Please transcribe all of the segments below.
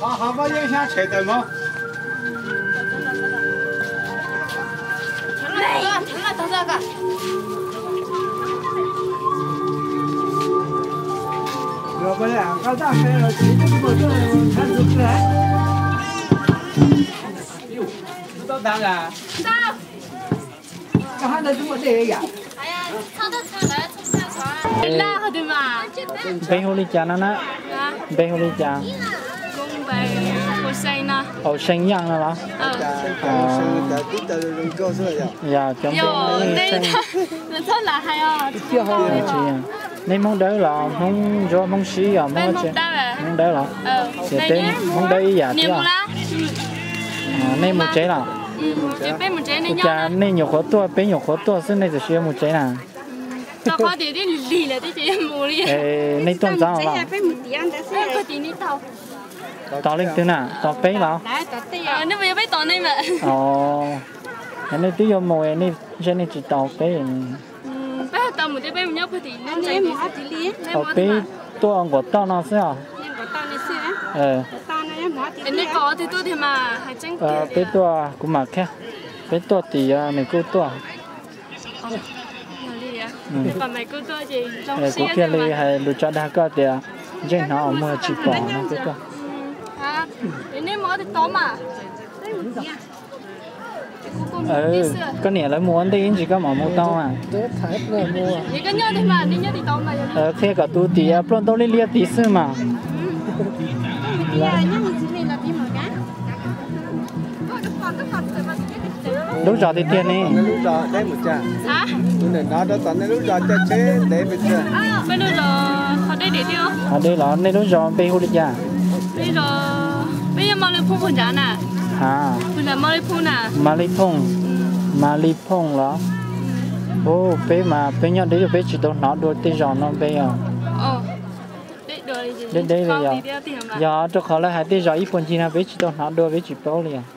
Ho, ho muab yeeb xyab tshem tawm mog. Npe hu li cas no na? Npe hu li cas? Au Seej Yaj no los? Yog cov npe. Nej Hmoob Dawb los Hmoob Ntsuab Hmoob Sib os? Hmoob Dawb los? Ces peb Hmoob Dawb ib yam thiab. Nej mus tsev los? Ua cas nej nyuam qhuav tuaj peb nyuam qhuav tuaj xwb nej txawm sis yuav mus tsev na? Nej tuaj ntxov los? Tos leej twg na? Tos peb los? Nej twb yuav mus, ntshe nej tsis tos peb. Peb tuaj nquas toj no xwb os. Peb tuaj, kuv mam qhia, peb tuaj tim nws kuj tuaj. Kuv thiaj li hais lus tso dag koj tias ntsej hnov muag tsis pom no peb tuaj. Koj niam lawv mus ua ntej ib ntsis koj mam mus tau mas. Qhia kom tus tim pluaj ntaub liab liab tid xwb mas. Lub zos tiag tiag ne? Ho deb los nej lub zos npe hu li cas? Mas Li Phooj, Mas Li Phooj los? Peb mas peb nyob deb dua peb tsis tau hnov dua tej zos no npe os. Deb deb li yog, yog rau qhov lawv hais tej zos ib puag ncig no peb tsis tau hnov dua peb tsis paub li os.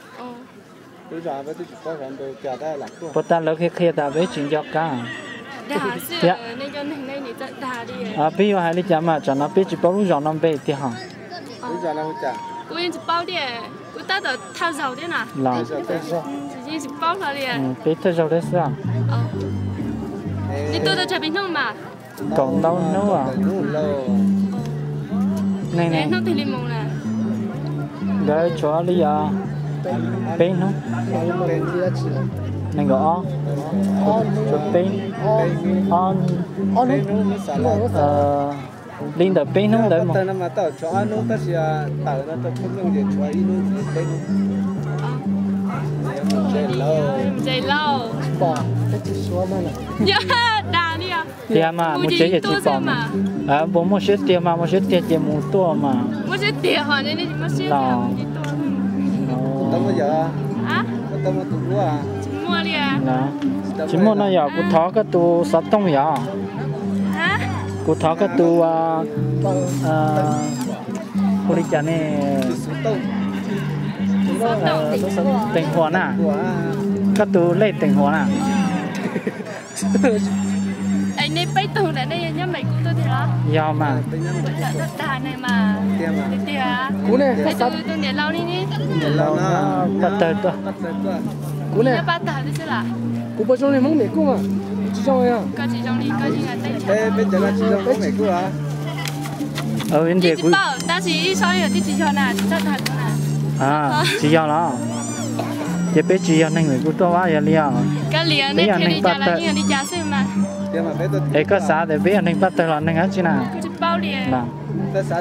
Puas tas lawv qhia qhia tas peb tsis nco qab? Thiab peb yuav hais li cas mas tsam no peb tsis paub lub zos no npe tiag hos. Los peb thawj zaug thiab xwb. Kaum ntau hnub. Neeg ne? Nkawd tshuav li yog peb hnub. Nees nkaum ob, tshuav peb, ob, li ntawm peb hnub ntawd mus. Tsis pom, tsis suav no. Tiag mas, mus tsev ces tsis pom. Puas muaj siab tiag mas, muaj siab tiag ces mus tuaj mas. Los, tsis muaj no yog kuv thov koj tus xov tooj yog. Kuv thov koj tus, ua li cas ne, teem huas na, koj tus lej teem huas na. Yog mas. Paj tawg tuaj. Kuv ne, kuv puas zoo li Hmoob Mem Kuj mas? Tsis zoo. Tsis yog los? Ces peb tsis yog neeg Mem Kuj tuaj, yog li os. Peb yog neeg paj tawg. Es koj xav tias peb yog neeg paj tawg los neeg dab tsi na? Koj xav